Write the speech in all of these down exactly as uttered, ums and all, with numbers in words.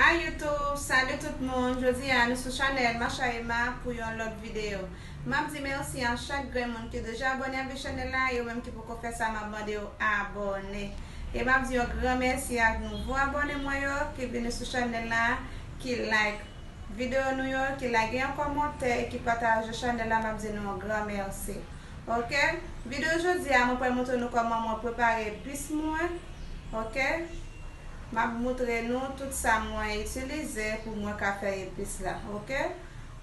Hi YouTube, salut tout moun. Jodi a nou sou chanèl Macha Emma pou yon lòt videyo. M ap di mèsi a chak grenn moun ki deja abòne avèk chanèl la, e yo menm ki poko fè sa, m ap mande yo abòne. E m ap di yon gran mèsi ak nouvo abòne mwen yo ki vini sou chanèl la, ki like videyo nou yo, ki lage yon kòmantè e ki pataje chanèl la, m ap di nou yon gran mèsi. Ok? Videyo jodi a, mwen pral montre nou kòman mwen prepare epis mwen. Ok? M ap montre nou tout sa mwen itilize pou mwen ka fè epis la. Ok?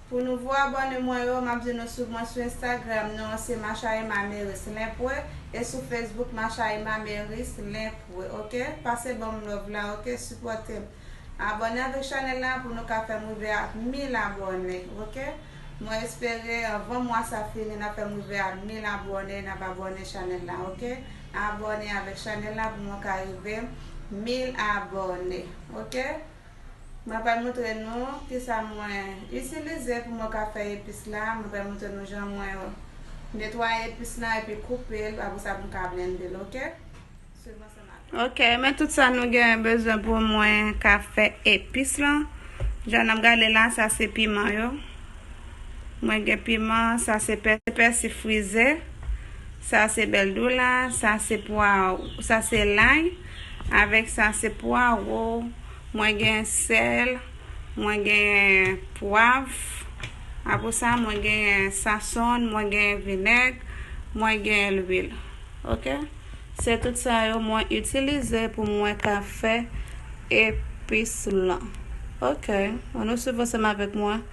Pou nouvo abòne mwen yo, m ap di nou swiv mwen sou Instagram, non an se Macha Emma Meris Lenpwe, e sou Facebook Macha Emma Meris Lenpwe. Ok? Pase ban m love la, ok? Sipòte m. Abòne avèk chanèl la pou nou ka fè m rive ak mil abòne, ok? Mwen espere anvan mwa sa fini, n ap fè m rive ak mil abòne, n ap abòne chanèl la, ok? Abòne avèk chanèl la pou mwen ka rive mil abòne, ok? Mwen pral montre nou kisa mwen itilize pou mwen ka fè epis la. Mwen pral montre nou jan mwen netwaye epis la epi koupe l, apre sa pou m ka blende l, ok? Swiv ansanm avè m. Ok, men tout sa nou gen bezwen pou mwen ka fè epis lan. Jan n ap gade la, sa se piman yo. Mwen gen piman, sa se pè-, pèsi frize, sa se bèl doula, sa se pwa, sa se lay, avèk sa se pwawo, mwen gen sèl, mwen gen pwav, apre sa mwen gen sasonn, mwen gen vinèg, mwen gen lwil. Ok? Se tout sa yo mwen itilize pou mwen ka fè epis lan. Ok, ann nou swiv ansanm avèk mwen.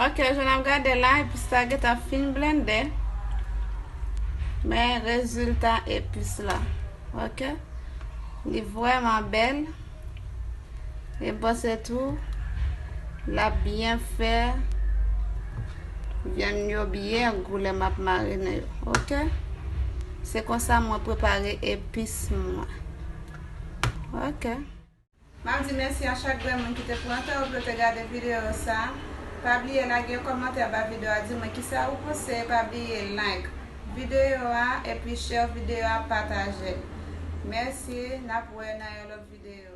Ok, jan n ap gade la, epis la gentan fin blende. Men rezilta epis la. Ok? Li vrèman bèl. E m panse tou, l ap byen fè vyann yo byen gou lè m ap marine yo. Ok? Se konsa mwen prepare epis mwen. Ok. M ap di mèsi a chak grenn moun ki te pran tan yo pou yo te gade videyo sa. Pa bliye lage yon kòmantè anba videyo a, di mwen kisa ou panse. Pa bliye like videyo a, epi share videyo a, pataje l. Mèsi, n ap wè nan yon lòt videyo.